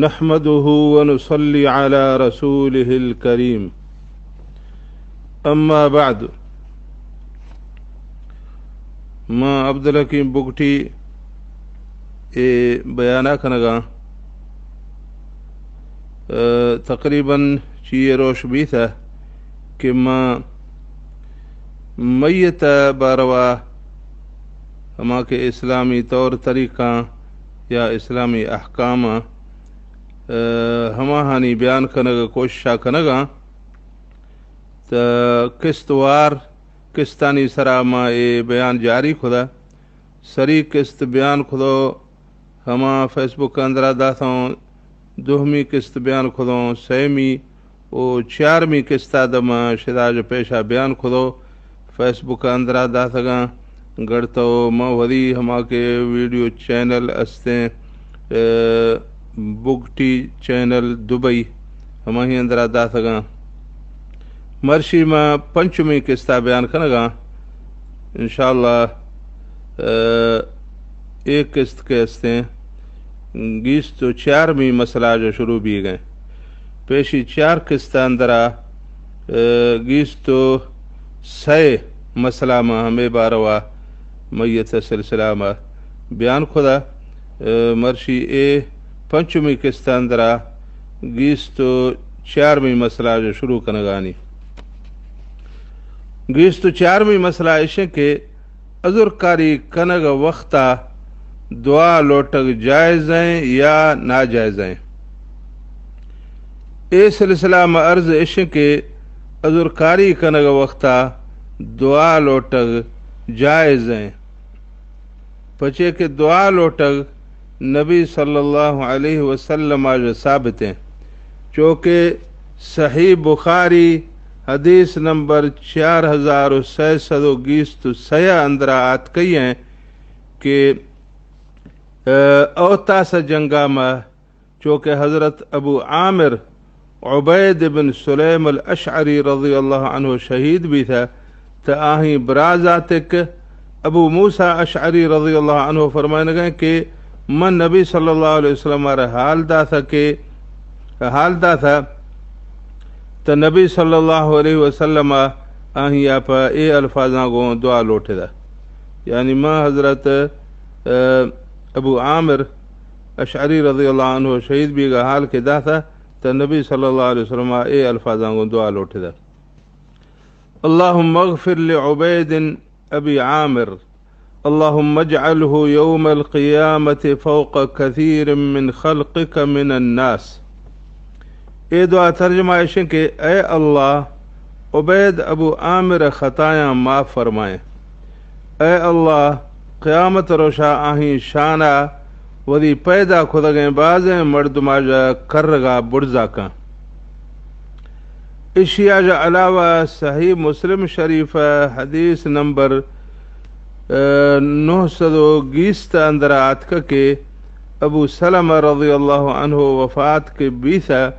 نحمده ونصلي على رسوله الكريم. أما بعد، ما عبدالحکیم بگٹی اے بیانا کنگاں۔ ء، تقریباً چی اے روش بیتہ کہ ما میت ء باروا ہما کہ اسلامی طور طریقاں یا اسلامی احکاماں، ء، ہماہانی بیان کنگ ء کوششا کنگاں۔ تہ قسط وار قسطانی سرا ما اے بیان جاری کھدا۔ سری قسط بیان کھدو ہما فیس بک اندرا داتوں، دوہمی قسط بیان کھدوں، سیمی او چارمی قسطا دما شداج پیشا بیان کھدو۔ فیس بک اندرا داتگاں، گڑتو ما ودی ہما کہ ویڈیو چینل استیں، ء، بگٹی چینل دبئی، ہماہی اندرا داتگاں۔ مرشی ما پنچمی قسطا بیان کنگاں۔ انشاءاللہ، ء، ایک قسط کے استیں، گیست و چارمی مسئلہ جو شروع بیگیں۔ پیشی چار قسط اندرا، ء، گیست و سئے مسئلہ ما ہمے باروا میت سلسلہ ما بیان کھدا۔ ء، مرشی اے پنچمی قسط اندرا گیست و چارمی مسئلہ جو شروع کنگانی۔ گیست و چارمی مسئلہ ایشیں کہ عذرکاری کنگ وختا دعا لوٹگ جائز ایں یا ناجائز ایں؟ اے سلسلہ ما عرض ایشیں کہ عذرکاری کنگ وختا دعا لوٹگ جائز ایں، پچے کہ دعا لوٹگ نبی صلی اللہ علیہ وسلم آج ثابت ایں، چوکہ صحیح بخاری حدیث نمبر چار ہزار و سئے سد و گیست و سئے اندرا آتکئی ایں کہ، ء، اوتاس جنگا ما چوکہ حضرت ابو عامر عبید بن سلیم الاشعری رضی اللہ عنہ شہید بیتہ، تہ آہی برازاتک ابو موسیٰ اشعری رضی اللہ عنہ فرمائنگیں کہ من نبی صلی اللہ علیہ وسلم را حال داتہ کہ، حال داتہ، تہ نبی صلی اللہ علیہ وسلم آہی آ پہ اے الفاظاں گوں دعا لوٹدہ۔ یعنی ما حضرت، ء، ابو عامر اشعری رضی اللہ عنہ شہید بیگا حال کہ داتہ، تہ نبی صلی اللہ علیہ وسلم اے الفاظاں گوں دعا لوٹدہ۔ اللهم اغفر لعبيد أبي عامر، اللهم اجعله يوم القيامة فوق كثير من خلقك من الناس۔ اے دعا ترجمہ ایشیں کہ اے اللہ، عبید ابو عامر خطایاں معاف فرمائیں۔ اے اللہ، قیامت روشا آہی شانا وتی پیدا کھدگیں بازیں مردماجا کرگا بڑزا کن۔ اشیا جا علاوہ صحیح مسلم شریف حدیث نمبر، ء، نو سد و گیست اندرا آتکہ کہ ابو سلمہ رضی اللہ عنہ وفات کہ بیثہ،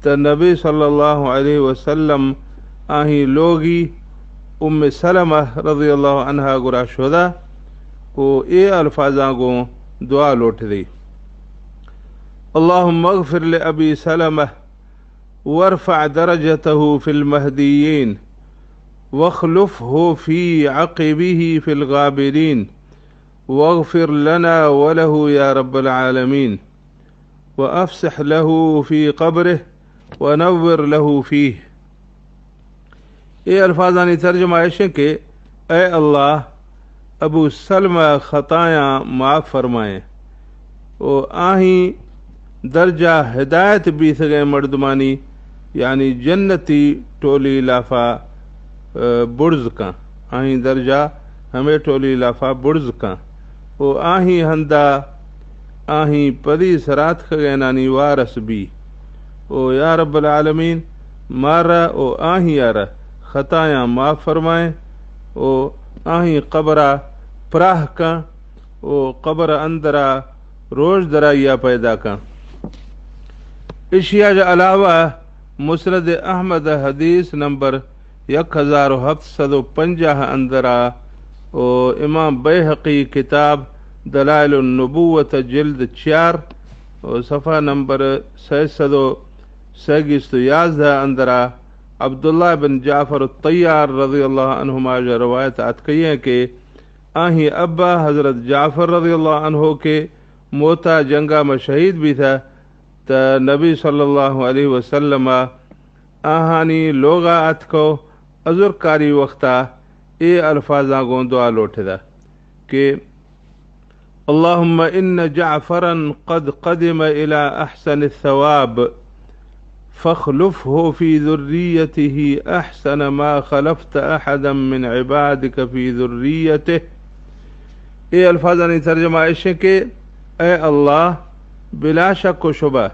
تہ نبی صلی اللہ علیہ وسلم آہی لوگی ام سلمہ رضی اللہ عنہا گرا شدہ و اے الفاظاں گوں دعا لوٹدی۔ اللهم اغفر لأبي سلمة وارفع درجته في المهديين واخلفه في عقبه في الغابرين واغفر لنا وله يا رب العالمين وأفسح له في قبره ونور له فيه۔ اے الفاظانی ترجمہ ایشیں کہ اے اللہ، ابو سلمہ خطایاں معاف فرمائیں و آہی درجہ ہدایت بیثگیں مردمانی، یعنی جنتی ٹولی لافا، ء، بڑز کن۔ آہی درجہ ہمے ٹولی لافا بڑز کن و آہی ہندا آہی پدی سراتکگینانی وارث بی۔ او یا رب العالمین، مارا او آہی آرا خطایاں معاف فرمائیں او آہی قبرا پراہ کن او قبر اندرا روش درائیا پیدا کن۔ اشیا جا علاوہ مسند احمد حدیث نمبر یک ہزار و ہفت سد و پنجاہ اندرا و امام بیہقی کتاب دلائل النبوت جلد چار و صفحہ نمبر سئے سد و سئے گیست و یازدہ اندرا عبداللہ بن جعفر الطیار رضی اللہ عنہما جا روایت آتکئی ہیں کہ آہیں ابا حضرت جعفر رضی اللہ عنہ کہ موتا جنگا ما شہید بیتہ، تہ نبی صلی اللہ علیہ وسلم آہانی لوغا آتکو، عذرکاری وختا اے الفاظاں گوں دعا لوٹدہ کہ اللهم إن جعفرا قد قدم إلى أحسن الثواب فاخلفه في ذريته أحسن ما خلفت أحدا من عبادك في ذريته۔ اے الفاظانی ترجمہ ایش کہ اے اللہ، بلا شک و شبہ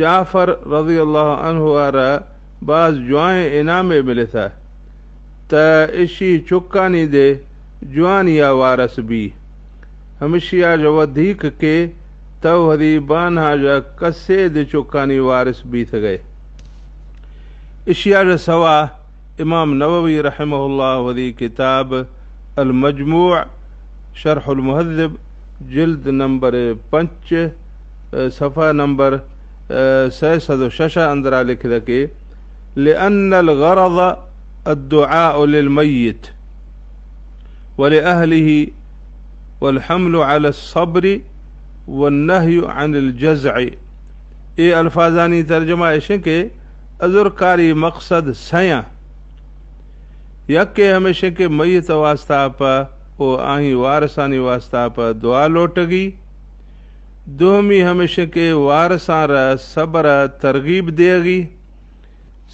جعفر رضی اللہ عنہ ء را باز جوائیں انعامے ملتہ، تہ اشی چکانی دے جوانیا وارث بی۔ ہمشیا جا ودیک کہ تو ہدی بانہا جا کسے دے چکانی وارث بیتگئے۔ اشیا جا سوا امام نووی رحمہ اللہ وثی کتاب المجموع شرح المہذب جلد نمبر پنچ، صفحہ نمبر سئے سد و شش اندرا لکھدہ کہ لأن الغرض الدعاء للميت ولأهله والحمل على الصبر والنهي عن الجزع۔ اے الفاظانی ترجمہ ایشیں کہ عذرکاری مقصد سیاں۔ یکے ہمیشیں کہ میت واسطہ پہ و آہیں وارثانی واسطہ پہ دعا لوٹگی۔ دومی ہمیشیں کہ وارثاں را صبر ء ترغیب دیگی۔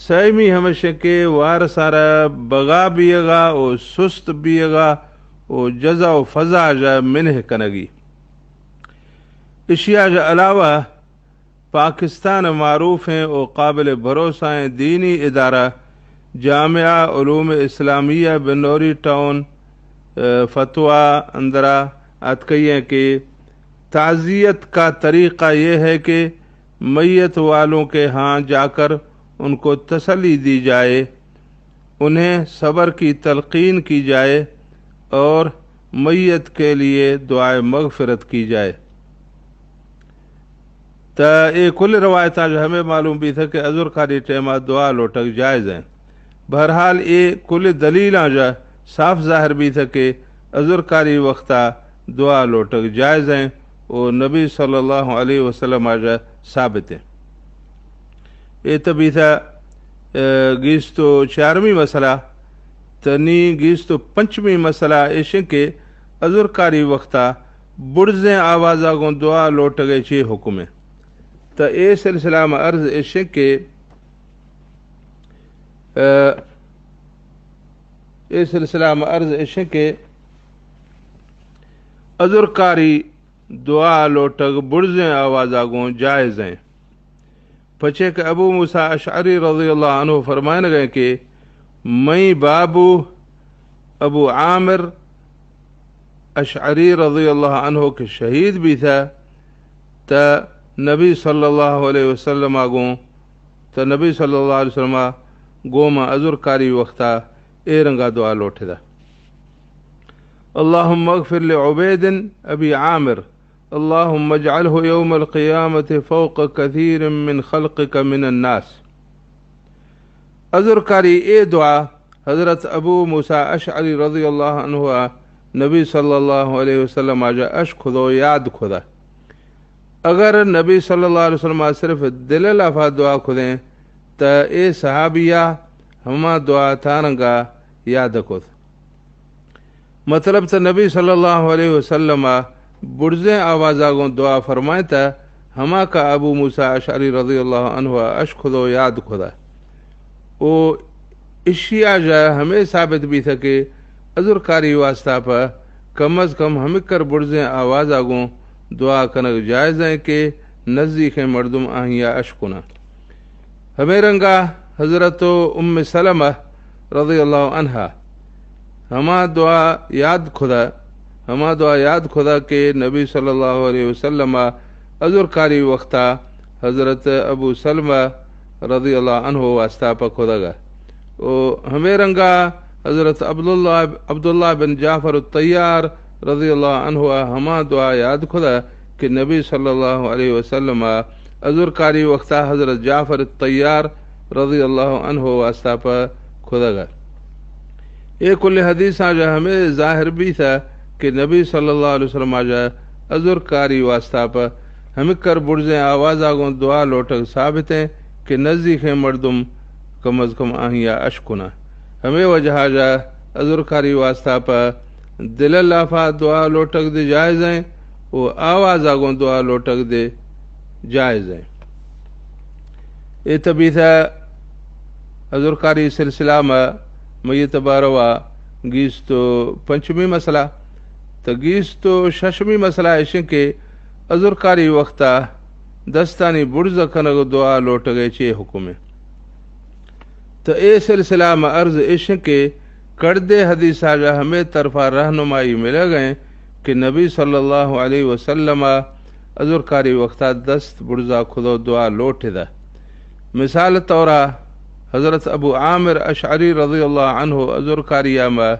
سیمی ہمیشیں کہ وارثاں را بغا بیگا و سست بیگا و جزع و فضا جا منہ کنگی۔ اشیا جا علاوہ پاکستان معروفیں و قابل بھروسہ ایں دینی ادارہ جامعہ علوم اسلامیہ بنوری ٹاؤن، فتویٰ اندرا آتکئی ہیں کہ تعزیت کا طریقہ یہ ہے کہ میت والوں کے ہاں جا کر ان کو تسلی دی جائے، انہیں صبر کی تلقین کی جائے اور میت کے لیے دعائے مغفرت کی جائے۔ تہ اے کل روایتاں جا ہمے معلوم بیتہ کہ عذرکاری ٹیما دعا لوٹگ جائز ہیں۔ بہرحال اے کل دلیلاں جا صاف ظاہر بیتہ کہ عذرکاری وختا دعا لوٹگ جائز ہیں و نبی صلی اللہ علیہ وسلم آ جا ثابت ہیں۔ اے تہ بیتہ، اے، گیست و چارمی مسئلہ۔ تہ نی گیست و پنچمی مسئلہ ایشیں کہ عذرکاری وختا بڑزیں آوازا گوں دعا لوٹگے چے حکم ہے؟ تہ اے سلسلہ ما عرض ایشیں کہ، اے، اے سلسلہ ما عرض ایشیں کہ عذرکاری دعا لوٹگ بڑزیں آوازا گوں جائز ہیں۔ پچے کہ ابو موسیٰ اشعری رضی اللہ عنہ فرمائنگے کہ مئی بابو ابو عامر اشعری رضی اللہ عنہ کہ شہید بیتہ، تہ نبی صلی اللہ علیہ وسلم گوں، تہ نبی صلی اللہ علیہ وسلم گوما عذرکاری وختا اے رنگا دعا لوٹدہ۔ اللهم اغفر لعبيد أبي عامر، اللهم اجعله يوم القيامة فوق كثير من خلقك من الناس۔ عذرکاری اے دعا حضرت ابو موسیٰ اشعری رضی اللہ عنہ نبی صلی اللہ علیہ وسلم آ جا اش کھدو یاد کھدا۔ اگر نبی صلی اللہ علیہ وسلم آ صرف دل لافا دعا کھدیں، تہ اے صحابیہ ہما دعا تھا رنگا یاد کھد۔ مطلب تہ نبی صلی اللہ علیہ وسلم ء برزیں آوازا گوں دعا فرمائیں تہ ہما کہ ابو موسیٰ اشعری رضی اللہ عنہ ء اش کھدو یاد کھدا۔ او اشیا جا ہمے ثابت بیتہ کہ عذرکاری واسطہ پہ کم از کم ہمکر برزیں آوازا گوں دعا کنگ جائز ہیں کہ نزیکیں مردم آہیا اش کناں۔ ہمے رنگا حضرت ام سلمہ رضی اللہ عنہا ہما دعا یاد کھدا، ہما دعا یاد کھدا کہ نبی صلی اللہ علیہ وسلم ء عذرکاری وختا حضرت ابو سلمہ رضی اللہ عنہ واسطہ پہ کھدگا۔ او ہمے رنگا حضرت عبداللہ، عبداللہ بن جعفر الطیار رضی اللہ عنہ ء ہما دعا یاد کھدا کہ نبی صلی اللہ علیہ وسلم ءَ عذرکاری وختا حضرت جعفر الطیار رضی اللہ عنہ واسطہ پہ کھدگ ءَ۔ اے کل حدیثاں جا ہمے ظاہر بیثہ کہ نبی صلی اللہ علیہ وسلم ءَ جا عذرکاری واسطہ پہ ہمکر بڑزیں آوازا گوں دعا لوٹگ ثابت ایں کہ نزیکیں مردم کم از کم آہیا اشکناں۔ ہمے وجہا جا عذرکاری واسطہ پہ دل لافا دعا لوٹگ دے جائز ایں و آوازا گوں دعا لوٹگ دے جائز ایں۔ اے تبیثہ عذرکاری سلسلہ ما میت باروا گیست و پنچمی مسئلہ۔ تو گیست و ششمی مسئلہ ایشیں کہ عذرکاری وختا دستانی بڑز کنگ و دعا لوٹگے چے حکم ایں؟ تو اے سلسلہ ما عرض ایشیں کہ کڑدے حدیثا جا ہمے طرفا رہنمائی ملگ ایں کہ نبی صلی اللہ علیہ وسلم ءَ عذرکاری وختا دست بڑزا کھدو دعا لوٹدہ۔ مثال طورا حضرت ابو عامر اشعری رضی اللہ عنہ عذرکاری ما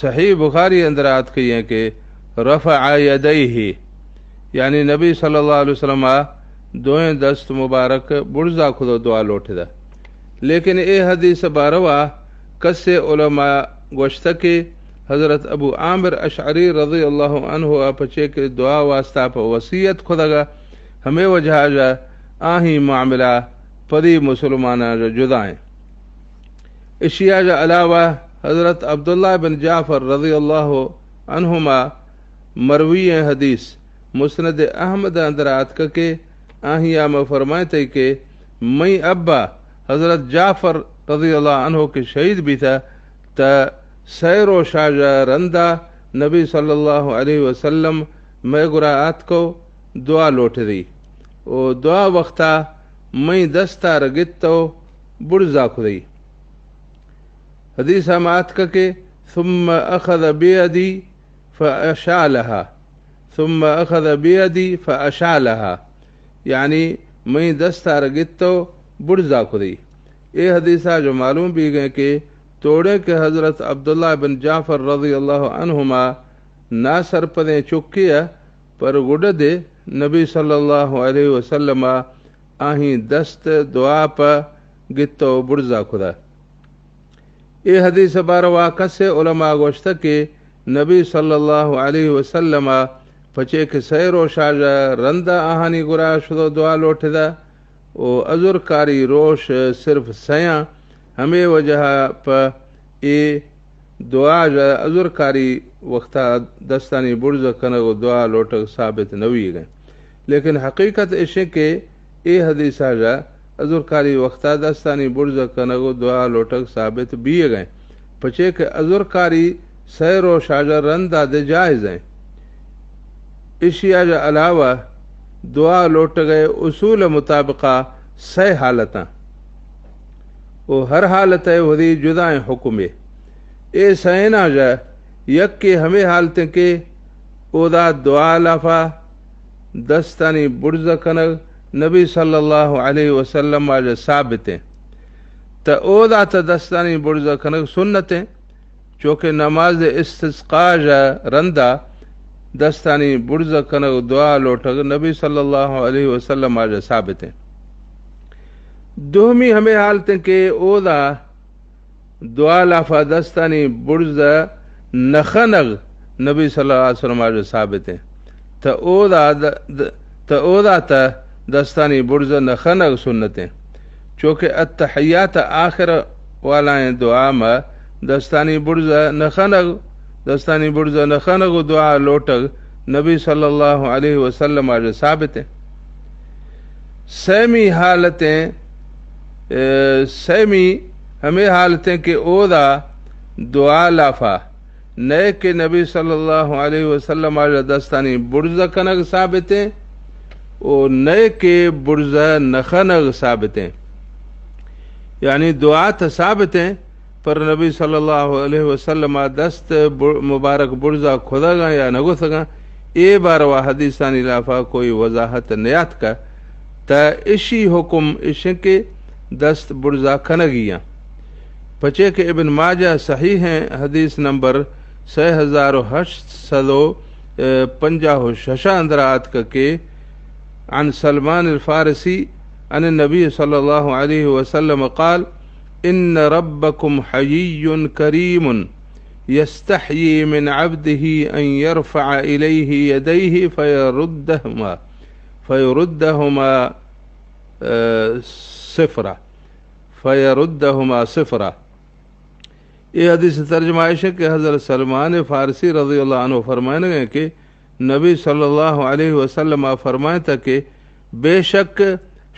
صحیح بخاری اندر آتکگی ایں کہ رفع یدیہ، یعنی نبی صلی اللہ علیہ وسلم ءَ دوئیں دست مبارک بڑزا کھدو دعا لوٹدہ۔ لیکن اے حدیث باروا کسے علماء گوشتہ کہ حضرت ابو عامر اشعری رضی اللہ عنہ ءَ پچے کہ دعا واسطہ پہ وصیت کھدگا، ہمے وجہا جا آہی معاملہ پدی مسلماناں جا جدا ایں۔ اشیا جا علاوہ حضرت عبداللہ بن جعفر رضی اللہ عنہما مروی ایں حدیث مسند احمد اندر آتکہ کہ آہیا ما فرمائیتئی کہ مئی ابا حضرت جعفر رضی اللہ عنہ کہ شہید بیثہ، تا سئے روشا جا رندا نبی صلی اللہ علیہ وسلم مئے گرا آتکو دعا لوٹدی و دعا وختا مئی دستا رگتو بڑزا کھدی۔ حدیثا ما آتکہ کہ ثم اخذ بیدی فاشالها، ثم اخذ بیدی فاشالها، یعنی مئی دستا رگتو بڑزا کھدی۔ اے حدیثا جا معلوم بیگیں کہ توڑیں کہ حضرت عبداللہ بن جعفر رضی اللہ عنہما ناسرپدیں چکے ءَ پر گڈ دے نبی صلی اللہ علیہ وسلم ءَ آہی دست دعا پہ گتو بڑزا کھدہ۔ اے حدیث باروا کسے علماء گوشتہ کہ نبی صلی اللہ علیہ وسلم ءَ پچے کہ سئے روشا جا رندا آہانی گرا شدو دعا لوٹدہ و عذرکاری روش صرف سیاں، ہمے وجہا پہ اے دعا جا عذرکاری وختا دستانی بڑز کنگ و دعا لوٹگ ثابت نویگیں۔ لیکن حقیقت اشیں کہ اے حدیثا جا عذرکاری وختا دستانی بڑز کنگ و دعا لوٹگ ثابت بیگیں، پچے کہ عذرکاری سئے روشا جا رندا دے جائز ایں۔ اشیا جا علاوہ دعا لوٹگئے اصول مطابقا سئے حالتاں و ہر حالتئے وثی جدائیں حکمے۔ اے سئیناں جا یکے ہمے حالتیں کہ اودا دعا لافا دستانی بڑز کنگ نبی صلی اللہ علیہ وسلم ءَ جا ثابتیں، تا اودا تا دستانی بڑز کنگ سنتیں۔ چوکہ نماز استسقا جا رندا دستانی بڑز کنگ و دعا لوٹگ نبی صلی اللہ علیہ وسلم ءَ جا ثابتیں۔ دومی ہمے حالتیں کہ اودا دعا لافا دستانی بڑز نخنگ نبی صلی اللہ علیہ وسلم ءَ جا ثابتیں۔ تا اودا د-، د-، تا اودا تا دستانی بڑز نخنگ سنتیں۔ چوکہ التحیات آخر والائیں دعا ما دستانی بڑز نخنگ، دستانی بڑز نخنگ و دعا لوٹگ نبی صلی اللہ علیہ وسلم ءَ جا ثابتیں۔ سیمی حالتیں، اے، سیمی ہمے حالتیں کہ اودا دعا لافا نئے کہ نبی صلی اللہ علیہ وسلم ءَ جا دستانی بڑز کنگ ثابتیں و نئے کہ بڑز نخنگ ثابتیں۔ یعنی دعا تا ثابتیں، پر نبی صلی اللہ علیہ وسلم ءَ دست بر-، مبارک بڑزا کھدگاں یا نگوثگاں، اے باروا حدیثانی لافا کوئی وضاحت نیاتکہ۔ تا اشی حکم اشیں کہ دست بڑزا کنگیاں۔ پچے کہ ابن ماجہ صحیحیں حدیث نمبر سئے ہزار و ہشت سد و پنجاہ و شش اندرا آتکہ کہ عن سلمان الفارسی عن النبی صلی اللہ علیہ وسلم قال: ان ربکم حیی کریم یستحیی من عبده ان یرفع الیہ یدیہ فیردہما، فیردہما، آ، صفرا، فیردہما صفرا۔ اے حدیث ترجمہ ایش کہ حضرت سلمان فارسی رضی اللہ عنہ فرمائنگ کہ نبی صلی اللہ علیہ وسلم فرمائتا کہ بے شک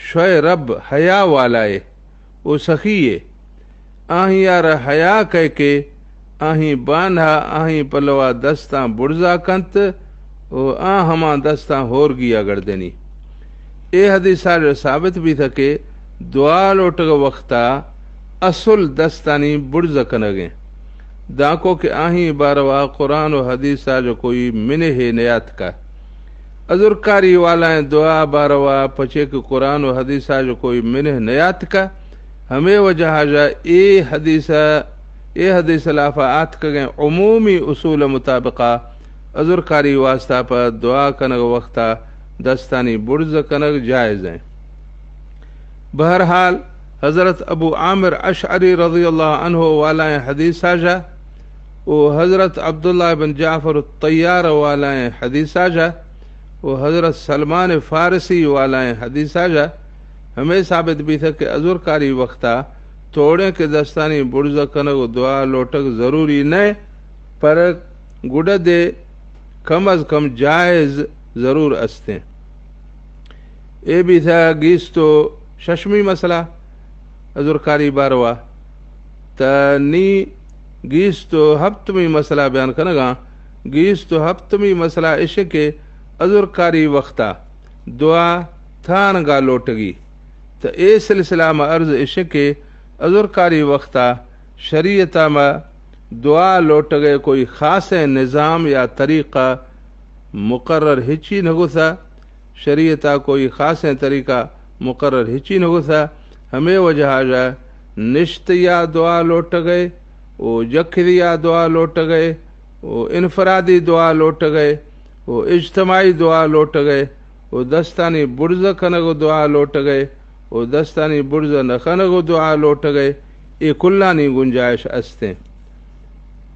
شوئے رب حیا والائے و سخی اے، آہی یار حیا کئے کہ آہی بانہا آہی پلوا دستاں بڑزا کنت و آ ہما دستاں ہورگیا گڑدنی۔ اے حدیثا جو ثابت بیتہ کہ دعا لوٹگ وختا اصل دستانی بڑز کنگیں، دانکو کہ آہی باروا قرآن و حدیثا جو کوئی منہ نیاتکہ۔ عذرکاری والائیں دعا باروا پچے کہ قرآن و حدیثا جو کوئی منہ نیاتکہ، ہمے وجہا جا اے حدیث، اے حدیث لافا آتکگیں عمومی اصول مطابقا عذرکاری واسطہ پہ دعا کنگ وختا دستانی بڑز کنگ جائز ایں۔ بہرحال، حضرت ابو عامر اشعری رضی اللہ عنہ والائیں حدیثا جا و حضرت عبداللہ بن جعفر الطیار والائیں حدیثا جا و حضرت سلمان فارسی والائیں حدیثا جا ہمے ثابت بیتہ کہ عذرکاری وختا توڑیں کہ دستانی بڑز کنگ و دعا لوٹگ ضروری نئے، پر گڈا دے کم از کم جائز ضرور استیں۔ اے بیتہ گیست و ششمی مسئلہ عذرکاری باروا۔ تہ نی گیست و ہپتمی مسئلہ بیان کنگاں۔ گیست و ہپتمی مسئلہ اش کہ عذرکاری وختا دعا تھانگا لوٹگی۔ تہ اے سلسلہ ما عرض اش کہ عذرکاری وختا شریعتا ما دعا لوٹگئے کوئی خاصیں نظام یا طریقہ مقرر ہچی نہ گوثہ۔ شریعتا کوئی خاصیں طریقہ مقرر ہچی نہ گوثہ۔ ہمے وجہا جا نشتیا دعا لوٹگئے و جکھریا دعا لوٹگئے و انفرادی دعا لوٹگئے و اجتماعی دعا لوٹگئے و دستانی بڑز کنگ و دعا لوٹگئے و دستانی بڑز نہ کنگ و دعا لوٹگئے، اے کلانی گنجائش استیں۔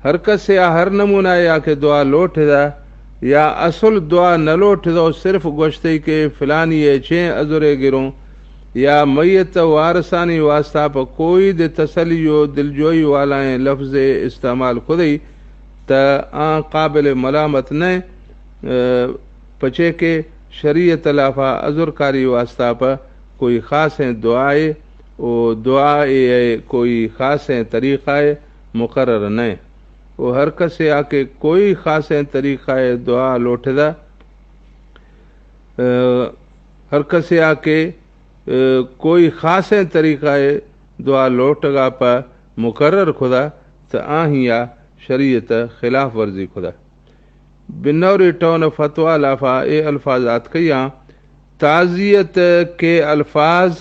ہر کسے آ ہر نمونہ یا کہ دعا لوٹدہ یا اصل دعا نہ لوٹدہ و صرف گوشتئی کہ فلانی ء چیں عذرے گروں یا میت وارثانی واسطہ پہ کوئی دے تسلی و دلجوئی والائیں لفظے استعمال کھدئی، تہ آں قابل ملامت نہ، ء، پچے کہ شریعت لافا عذرکاری واسطہ پہ کوئی خاصیں دعائے و دعائے ء کوئی خاصیں طریقہ ء مقرر نہ و ہر کسے آ کہ کوئی خاصیں طریقہ ء دعا لوٹدہ، ء، ہر کسے آ کہ، ء، کوئی خاصیں طریقہ ء دعا لوٹگا پہ مقرر کھدہ تہ آہیا شریعت خلاف ورزی کھدہ۔ بنوری ٹاؤن فتویٰ لافا اے الفاظ آتکیاں، تعزیت کے الفاظ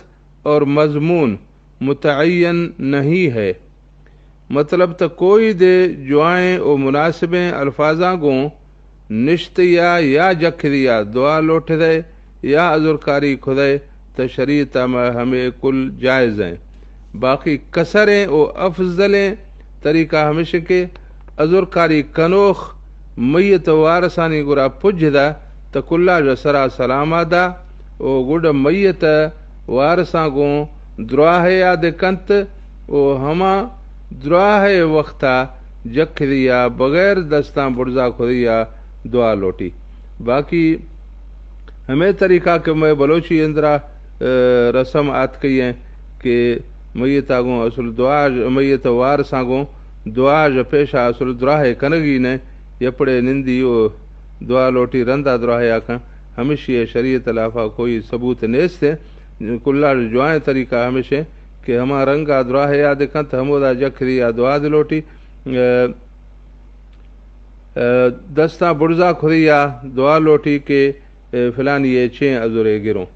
اور مضمون متعین نہیں ہے۔ مطلب تہ کوئی دے جوائیں و مناسبیں الفاظاں گوں نشتیا یا جکھریا دعا لوٹدئے یا عذرکاری کھدئے تہ شریعتا ما ہمے کل جائز ایں۔ باقی کسریں و افضلیں طریقہ ہمیش کہ عذرکاری کنوخ میت وارثانی گورا پجدہ تہ کلاژ سرا سلاما دا و گڈ میت وارثاں گوں دراہے آ دے کنت و ہما دراہے وختا جکھدیا بغیر دستاں بڑزا کھدیا دعا لوٹی۔ باقی ہمے طریقہ کہ مئے بلوچی اندرا، ء، رسم آتکئی ایں کہ میتا گوں اصل دعا ژ-، میت وارثاں گوں دعا ژ پیشا اصل دراہے کنگی نہ، یپڑے نندی و دعا لوٹی رندا دراہے آ کن، ہمشی ء شریعت لافا کوئی ثبوت نیست ایں۔ کلا ژ جوائیں طریقہ ہمیش ایں کہ ہما رنگا دراہے آ دے کنت، ہمودا جکھدیا دعا دے لوٹی۔ ء، ء، دستاں بڑزا کھدیا دعا لوٹی کہ، ء، فلانی ء چیں عذرے گروں۔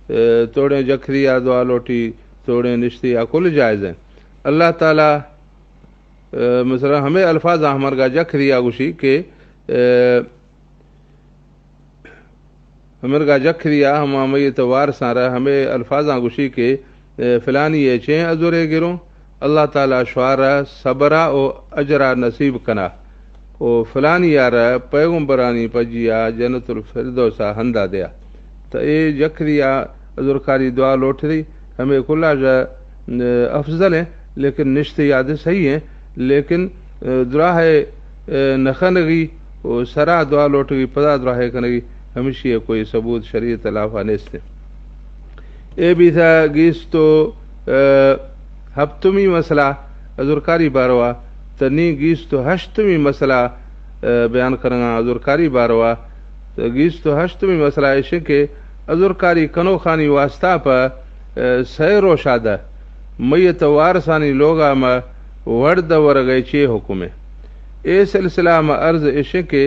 ء، توڑیں جکھدیا دعا لوٹی، توڑیں نشتیا کل جائز ایں۔ اللہ تعالی، ء، مثلاً ہمے الفاظاں ہمرگا جکھدیا گوشی کہ، ء، ہمرگا جکھ دیا ہما میت وارثاں را ہمے الفاظاں گوشی کہ، اے، فلانی ء چیں ازرے گروں، اللہ تعالی شوارا صبرا و اجرا نصیب کنا و فلانی ء را پیغمبرانی پجیا جنت الفردوسا ہندا دیا۔ تو اے جکھ دیا ازرکاری دعا لوٹری، ہمے کلا جا، اے، افضل ہیں، لیکن نشتے یاد صحیح ہیں، لیکن، اے، دراہ، اے، نخنگی و سرا دعا لوٹگی پدا دراہ کنگی ہمشی ء کوئی ثبوت شریعت لافا نیست ہیں۔ اے بیثہ گیست و، اے، ہپتمی مسئلہ ازرکاری باروا، تو نی گیست و ہشتمی مسئلہ، اے، بیان کرنگا ازرکاری باروا۔ تو گیست و ہشتمی مسئلہ ایشیں کہ ازرکاری کنوخانی واسطہ پہ، اے، سئے روشا دہ میت وارثانی لوگا مہ وڑد ورگئے چے حکمیں؟ اے سلسلہ مہ عرض ایشیں کہ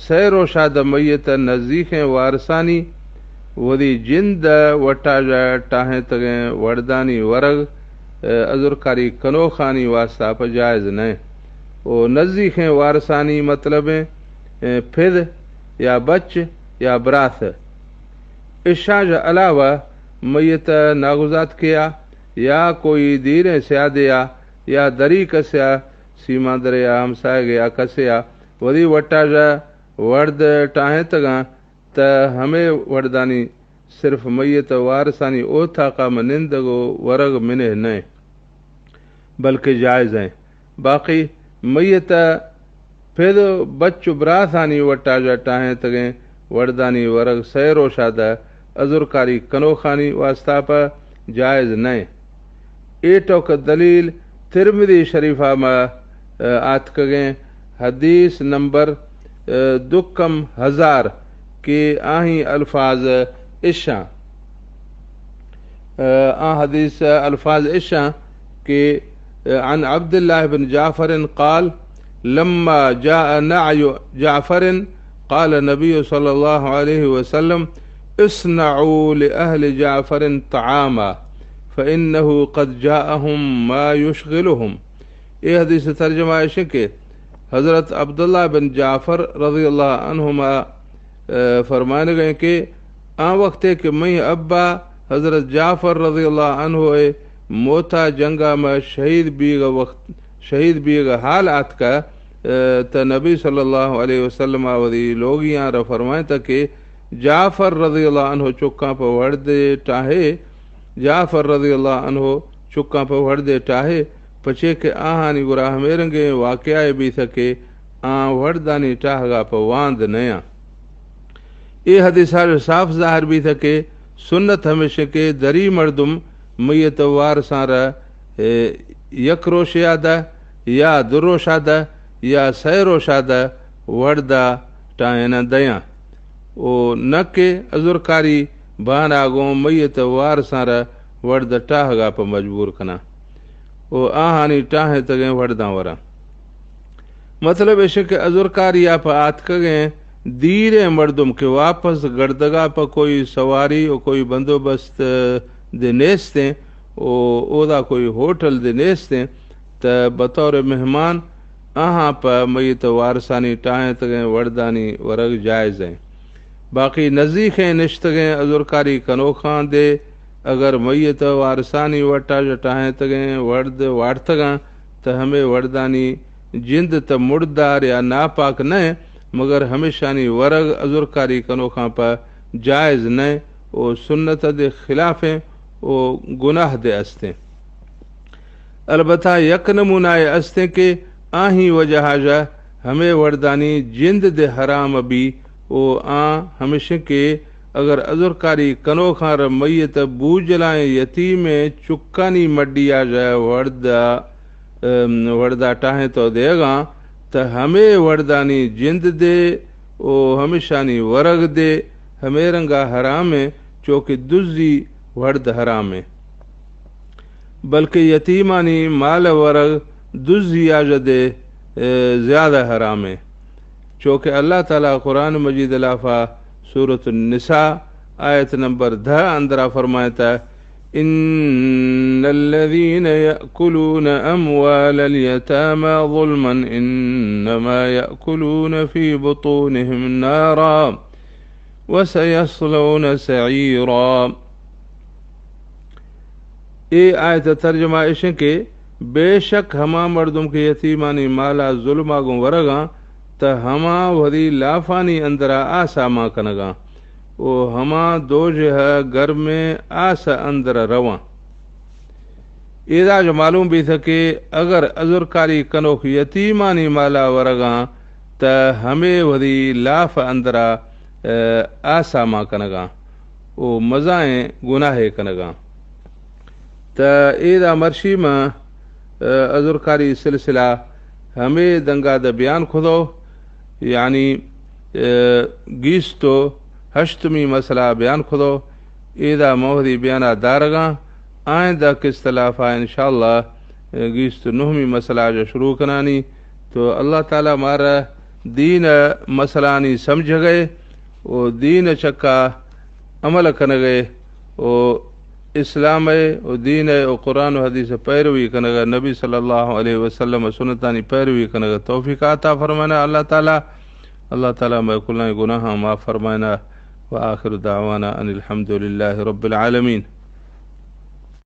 سئے روشا دہ میت نزیکیں وارثانی وثی جند ء وٹاژ ء ٹاہینتگیں وڑدانی ورگ، ء، ازرکاری کنوخانی واستا پہ جائز نہ انت و نزیکیں وارثانی مطلب انت، ء، پھد یا بچ یا براث۔ اشاں ژ علاوہ میت ء ناگزاتکے ء یا کوئی دیریں سیادے ء یا دری کسے ء، سیماندرے ء ہمساہگے ء کسے ء وثی وٹاژ ء وڑد ٹاہینتگاں، تہ ہمے وڑدانی صرف میت ء وارثانی اوتاقا مہ نندگ و ورگ منہ نہ انت، بلکہ جائز انت۔ باقی میت ء پھد و بچ و براثانی وٹاژ ء ٹاہینتگیں وڑدانی ورگ سئے روشا دہ ازرکاری کنوخانی واستا پہ جائز نہ انت۔ اے ٹوک دلیل ترمذی شریفا مہ، ء، آتکگیں حدیث نمبر، ء، دکم ہزار کہ آہیں الفاظ اشاں۔ ء، آ حدیث الفاظ اشاں کہ، ء، عن عبد الله بن جعفر قال، لما جاء نعي جعفر قال النبي صلى الله عليه وسلم، اصنعوا لأهل جعفر طعاما فإنه قد جاءهم ما يشغلهم۔ اے حدیث ترجمہ ایش کہ حضرت عبداللہ بن جعفر رضی اللہ عنہما، ء، فرمانگ ء کہ آ وقتے کہ مئی ابا حضرت جعفر رضی اللہ عنہ ء موتا جنگا مہ شہید بیگ وقت، شہید بیگ حال آتکا، ء، تہ نبی صلی اللہ علیہ وسلم آ وثی لوگیاں را فرمائینتا کہ جعفر رضی اللہ عنہ چکاں پہ وڑدے ٹاہے، جعفر رضی اللہ عنہ چکاں پہ وڑدے ٹاہے، پچے کہ آہانی گورا ہمے رنگیں واقعہ بیثہ کہ آں وڑدانی ٹاہگا پہ واند نیاں۔ اے حدیثا صاف ظاہر بیثہ کہ سنت ہمیش کہ دری مردم میت وارثاں را، اے، یک روشیا دہ یا دو روشا دہ یا سئے روشا دہ وڑدا ٹاہیناں دیاں و نہ کہ ازرکاری بہانہ گوں میت وارثاں را وڑد ٹاہگا پہ مجبور کناں و آہانی ٹاہینتگیں وڑداں وراں۔ مطلب ایش کہ ازرکاری ء پہ آتکگیں دیریں مردم کہ واپس گڑدگا پہ کوئی سواری و کوئی بندوبست دے نیستیں و اودا کوئی ہوٹل دے نیستیں، تہ بطور مہمان آہاں پہ میت وارثانی ٹاہینتگیں وڑدانی ورگ جائز انت۔ باقی نزیکیں نشتگیں ازرکاری کنوخاں دے اگر میت وارثانی وٹا ژ ٹاہینتگیں وڑد وارتگاں، تہ ہمے وڑدانی جند تہ مڑدار یا ناپاک نہ انت، مگر ہمیشانی ورگ ازرکاری کنوخاں پہ جائز نہ انت و سنت دے خلاف انت و گناہ دے است انت۔ البتہ یک نمونہ ئے استیں کہ آہی وجہ ء ژ ہمے وڑدانی جند دے حرام بی و آں ہمیشیں کہ اگر ازرکاری کنوخاں را میت بوجلائیں یتیمیں چکانی مڈی ء ژ وڑد ء، ام، وڑدا ٹاہیں تو دیگاں، تہ ہمے وڑدانی جند دے و ہمیشانی ورگ دے ہمے رنگا حرامیں، چو کہ دزی وڑد حرامیں۔ بلکہ یتیمانی مال ورگ دزی آ ژ دے، اے، زیادہ حرامیں۔ چو کہ اللہ تعالی قرآن مجید لافا سورۃ النساء آیت نمبر دہ اندرا فرمائتا، ان الذين يأكلون اموال اليتامى ظلما انما يأكلون في بطونهم نارا۔ وسيصلون سعيرا۔ اے آیت ءِ ترجمہ اش انت کہ بے شک ہما مردم کہ یتیمانی مالا ظلم ءَ گوں ورگاں، تہ ہما وتی لافانی اندرا آسا مان کنگاں و ہما دوژہ ءِ گرمیں آس ءِ اندر رواں۔ ایدا جو معلوم بیت کہ اگر عذرکاری کنوک یتیمانی مالا ورگاں، تہ ہمے وتی لاف ءِ اندرا، اہ، آسا مان کنگاں و مزائیں گناہے کنگاں۔ تہ ایدا مرشی ما، اہ، عذرکاری سلسلہ ہمے دنگا دہ بیان کھدو، یعنی، اہ، گیست و ہشتمی مسئلہ بیان کھدو۔ ایدا موہدی بیانا دارگاں، آئندہ قسط لافا انشاءاللہ، اہ، گیست و نہمی مسئلہ جو شروع کنانی۔ تو اللہ تعالی مارا دین ءِ مسئلانی سمجھگئے و دین ءِ چکا عمل کنگئے و اسلام ءِ و دین ءِ و قرآن و حدیث ءِ پیروی کنگ ءَ، نبی صلی اللہ علیہ وسلم ءِ سنتانی پیروی کنگ ءِ توفیق عطا فرمائنا اللہ تعالی۔ اللہ تعالی مئے کلائیں گناہاں معاف فرمائنا۔ وآخر دعوانا ان الحمد للہ رب العالمین۔